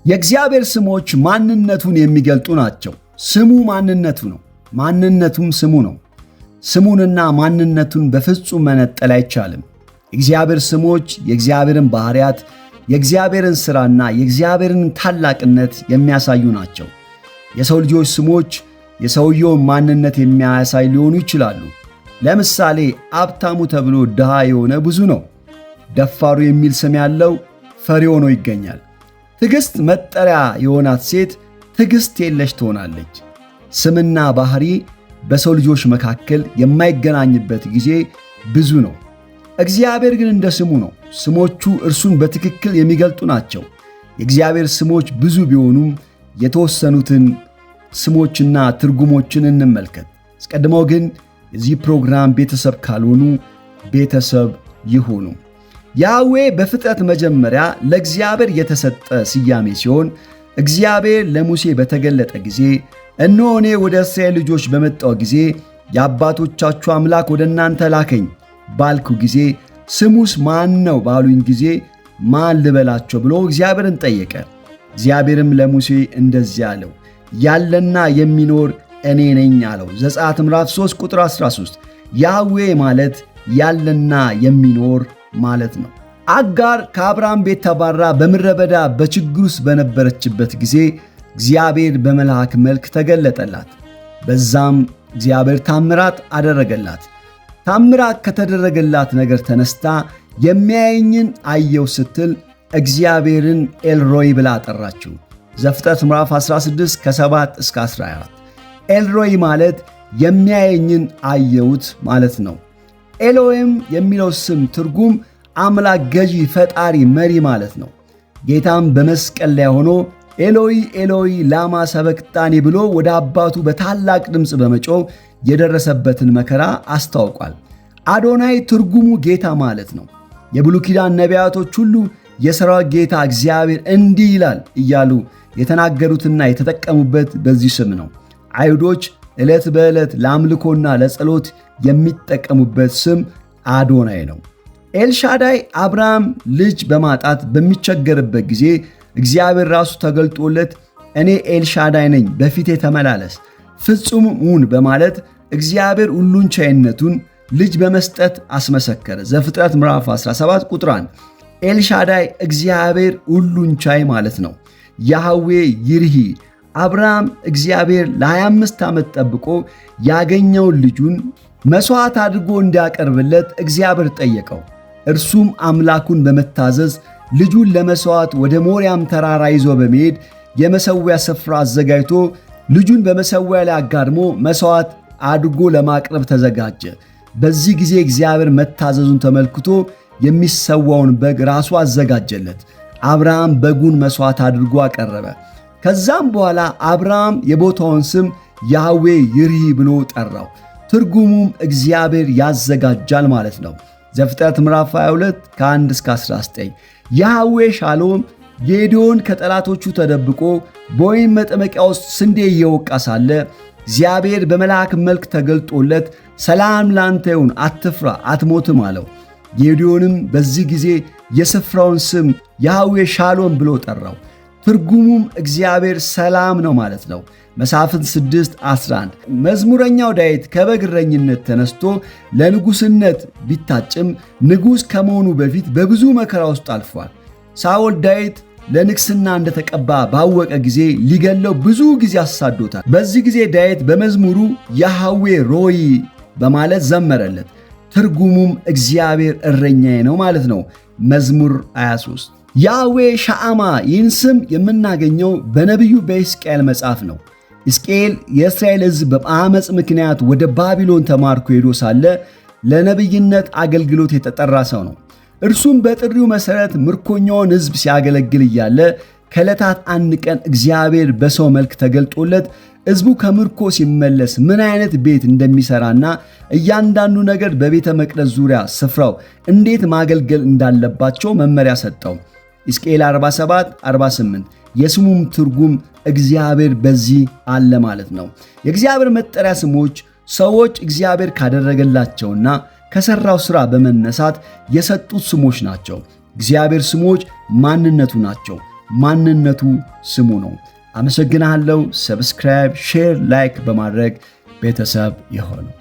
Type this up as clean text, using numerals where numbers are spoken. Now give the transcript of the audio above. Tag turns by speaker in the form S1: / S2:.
S1: የእግዚአብሔር ስሞች ማንነቱን የሚገልጡ ናቸው። ስሙ ማንነቱ ነው፣ ማንነቱም ስሙ ነው። ስሙንና ማንነቱን በፍጹም መነጠል አይቻልም። የእግዚአብሔር ስሞች የእግዚአብሔርን ባሕርያት፣ የእግዚአብሔርን ሥራና የእግዚአብሔርን ታላቅነት የሚያሳዩ ናቸው። የሰው ልጆች ስሞች የሰውየውን ማንነት የሚያሳይ ሊሆኑ ይችላሉ። ለምሳሌ አብታሙ ተብሎ ድሃ የሆነ ብዙ ነው። ደፋሩ የሚል ስም ያለው ፈሪ ሆኖ ይገኛል። ትዕግሥት መጠሪያ የሆናት ሴት ትዕግሥት የለሽ ትሆናለች። ስምና ባሕሪ በሰው ልጆች መካከል የማይገናኝበት ጊዜ ብዙ ነው። እግዚአብሔር ግን እንደ ስሙ ነው። ስሞቹ እርሱን በትክክል የሚገልጡ ናቸው። የእግዚአብሔር ስሞች ብዙ ቢሆኑም የተወሰኑትን ስሞችና ትርጉሞችን እንመልከት። አስቀድመው ግን የዚህ ፕሮግራም ቤተሰብ ካልሆኑ ቤተሰብ ይሁኑ። ያህዌ በፍጥረት መጀመሪያ ለእግዚአብሔር የተሰጠ ስያሜ ሲሆን እግዚአብሔር ለሙሴ በተገለጠ ጊዜ እነሆ እኔ ወደ እስራኤል ልጆች በመጣው ጊዜ የአባቶቻችሁ አምላክ ወደ እናንተ ላከኝ ባልኩ ጊዜ ስሙስ ማን ነው ባሉኝ ጊዜ ማን ልበላቸው ብሎ እግዚአብሔርን ጠየቀ። እግዚአብሔርም ለሙሴ እንደዚህ አለው፣ ያለና የሚኖር እኔ ነኝ አለው። ዘጸአት ምዕራፍ 3 ቁጥር 13። ያህዌ ማለት ያለና የሚኖር ማለት ነው። አጋር ከአብርሃም ቤት ተባራ በምድረ በዳ በችግር ውስጥ በነበረችበት ጊዜ እግዚአብሔር በመልአክ መልክ ተገለጠላት። በዛም እግዚአብሔር ታምራት አደረገላት። ታምራት ከተደረገላት ነገር ተነስታ የሚያየኝን አየው ስትል እግዚአብሔርን ኤልሮይ ብላ ጠራችው። ዘፍጥረት ምዕራፍ 16 ከ7 እስከ 14። ኤልሮይ ማለት የሚያየኝን አየሁት ማለት ነው። ኤሎይም የሚለው ስም ትርጉም አምላክ፣ ገዢ፣ ፈጣሪ፣ መሪ ማለት ነው። ጌታም በመስቀል ላይ ሆኖ ኤሎይ ኤሎይ ላማ ሰበቅጣኒ ብሎ ወደ አባቱ በታላቅ ድምፅ በመጮህ የደረሰበትን መከራ አስታውቋል። አዶናይ ትርጉሙ ጌታ ማለት ነው። የብሉይ ኪዳን ነቢያቶች ሁሉ የሠራዊት ጌታ እግዚአብሔር እንዲህ ይላል እያሉ የተናገሩትና የተጠቀሙበት በዚህ ስም ነው። አይሁዶች ዕለት በዕለት ለአምልኮና ለጸሎት የሚጠቀሙበት ስም አዶናይ ነው። ኤልሻዳይ አብርሃም ልጅ በማጣት በሚቸገርበት ጊዜ እግዚአብሔር ራሱ ተገልጦለት እኔ ኤልሻዳይ ነኝ፣ በፊቴ ተመላለስ፣ ፍጹም ሁን በማለት እግዚአብሔር ሁሉን ቻይነቱን ልጅ በመስጠት አስመሰከረ። ዘፍጥረት ምዕራፍ 17 ቁጥር 1። ኤልሻዳይ እግዚአብሔር ሁሉን ቻይ ማለት ነው። ያህዌ ይርሂ አብርሃም እግዚአብሔር ለ25 ዓመት ጠብቆ ያገኘውን ልጁን መሥዋዕት አድርጎ እንዲያቀርብለት እግዚአብሔር ጠየቀው። እርሱም አምላኩን በመታዘዝ ልጁን ለመሥዋዕት ወደ ሞሪያም ተራራ ይዞ በመሄድ የመሠዊያ ስፍራ አዘጋጅቶ ልጁን በመሠዊያ ላይ አጋድሞ መሥዋዕት አድርጎ ለማቅረብ ተዘጋጀ። በዚህ ጊዜ እግዚአብሔር መታዘዙን ተመልክቶ የሚሰዋውን በግ ራሱ አዘጋጀለት። አብርሃም በጉን መሥዋዕት አድርጎ አቀረበ። ከዛም በኋላ አብርሃም የቦታውን ስም ያህዌ ይርሂ ብሎ ጠራው። ትርጉሙም እግዚአብሔር ያዘጋጃል ማለት ነው። ዘፍጥረት ምዕራፍ 22 ከ1 እስከ 19። ያህዌ ሻሎም ጌዴዎን ከጠላቶቹ ተደብቆ በወይን መጠመቂያ ውስጥ ስንዴ እየወቃ ሳለ እግዚአብሔር በመልአክ መልክ ተገልጦለት ሰላም ላንተ ይሁን፣ አትፍራ፣ አትሞትም አለው። ጌዴዎንም በዚህ ጊዜ የስፍራውን ስም ያህዌ ሻሎም ብሎ ጠራው። ትርጉሙም እግዚአብሔር ሰላም ነው ማለት ነው። መሳፍንት 6 11። መዝሙረኛው ዳዊት ከበግ እረኝነት ተነስቶ ለንጉሥነት ቢታጭም ንጉሥ ከመሆኑ በፊት በብዙ መከራ ውስጥ አልፏል። ሳኦል ዳዊት ለንግሥና እንደተቀባ ባወቀ ጊዜ ሊገለው ብዙ ጊዜ አሳዶታል። በዚህ ጊዜ ዳዊት በመዝሙሩ ያህዌ ሮይ በማለት ዘመረለት። ትርጉሙም እግዚአብሔር እረኛዬ ነው ማለት ነው። መዝሙር 23። ያህዌ ሻአማ ይህን ስም የምናገኘው በነቢዩ በሕዝቅኤል መጽሐፍ ነው። ሕዝቅኤል የእስራኤል ሕዝብ በአመፅ ምክንያት ወደ ባቢሎን ተማርኮ ሄዶ ሳለ ለነቢይነት አገልግሎት የተጠራ ሰው ነው። እርሱም በጥሪው መሠረት ምርኮኛውን ሕዝብ ሲያገለግል እያለ ከዕለታት አንድ ቀን እግዚአብሔር በሰው መልክ ተገልጦለት ሕዝቡ ከምርኮ ሲመለስ ምን አይነት ቤት እንደሚሠራና እያንዳንዱ ነገር በቤተ መቅደስ ዙሪያ ስፍራው እንዴት ማገልገል እንዳለባቸው መመሪያ ሰጠው። ሕዝቅኤል 47 48። የስሙም ትርጉም እግዚአብሔር በዚህ አለ ማለት ነው። የእግዚአብሔር መጠሪያ ስሞች ሰዎች እግዚአብሔር ካደረገላቸውና ከሠራው ሥራ በመነሳት የሰጡት ስሞች ናቸው። እግዚአብሔር ስሞች ማንነቱ ናቸው። ማንነቱ ስሙ ነው። አመሰግናለሁ። Subscribe፣ share፣ like በማድረግ ቤተሰብ የሆነው